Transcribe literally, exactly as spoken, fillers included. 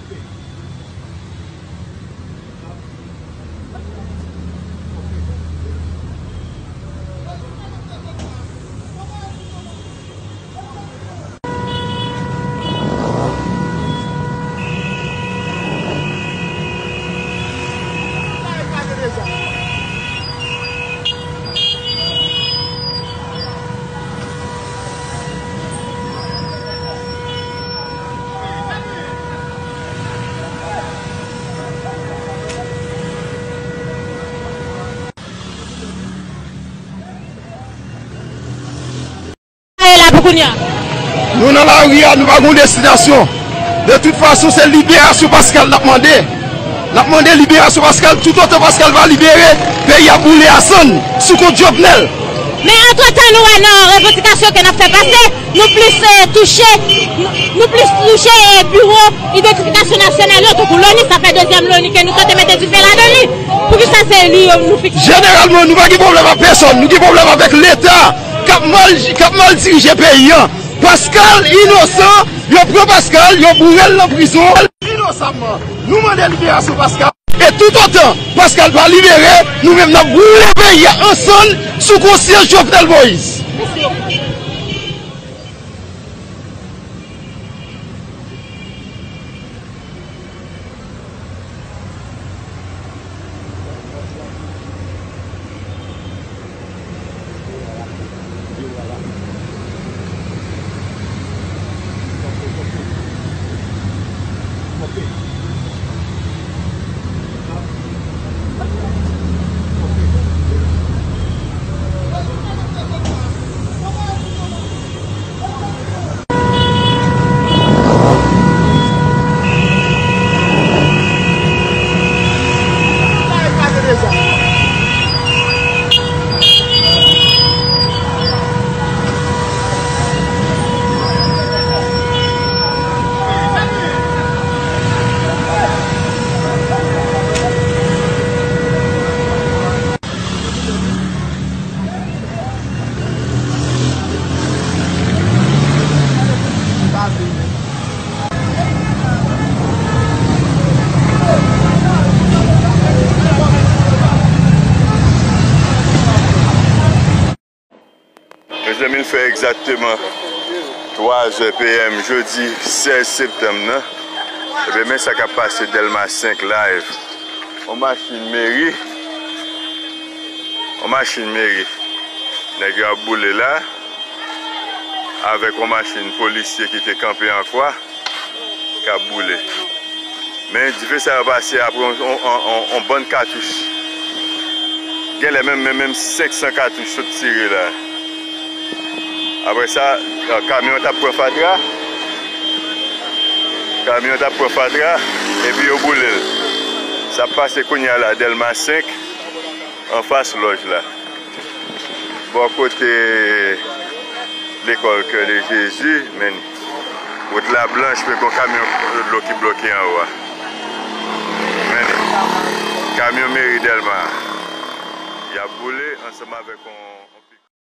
Sa ye la pou kounye a? Nou nan lari a, nou pa gon destinasyon. De tout fason, se liberasyon Pascal n ap mande. N ap mande liberasyon Pascal, toutotan Pascal pa libere, peyi a boule a sann sou kont Jovenel. Men antretan, nou wè nan revandikasyon ke n ap fè pase, nou plis, eh, touche, nou, nou plis touche, eh, biwo idantifikasyon nasyonal yo, tankou loni, sa fè dezyèm loni ke nou tante mete dife ladan li. Poukisa se li yo nou fikse? Jeneralman, nou pa gen pwoblèm ak pèsòn, nou gen pwoblèm avèk Leta k ap mal, k ap mal dirije peyi a. Pascal inosan, yo pran Pascal, yo boure l nan prizon inosamman. Nou mande liberasyon Pascal. E toutotan Pascal pa libere, nou menm n ap boule peyi a ansanm sou konsyans Jovenel Moïse. Mezanmi, l fè egzakteman twa zè P M jodi sèz septanm nan. Ebyen, men sa k ap pase Dèlma senk live. Yon machin meri, yon machin meri, nèg yo ap boule la, avèk yon machin polisye ki te kanpe an kwa, k ap boule. Men dife sa yo pase apre yon, yon, yon, yon, yon bann katouch. Genlè menm, menm, menm senk san katouch sot tire la. Apre sa, kamyon t ap pran fatra. Kamyon t ap pran fatra, epi yo boule l. Sa ap pase kounye a la, Dèlma senk, anfas lòj la. Bò kote lekòl Cœur de Jésus, men wout la blanch, men gon kamyon dlo ki bloke anwo a. Men kamyon meri Dèlma a, y ap boule ansanm avèk yon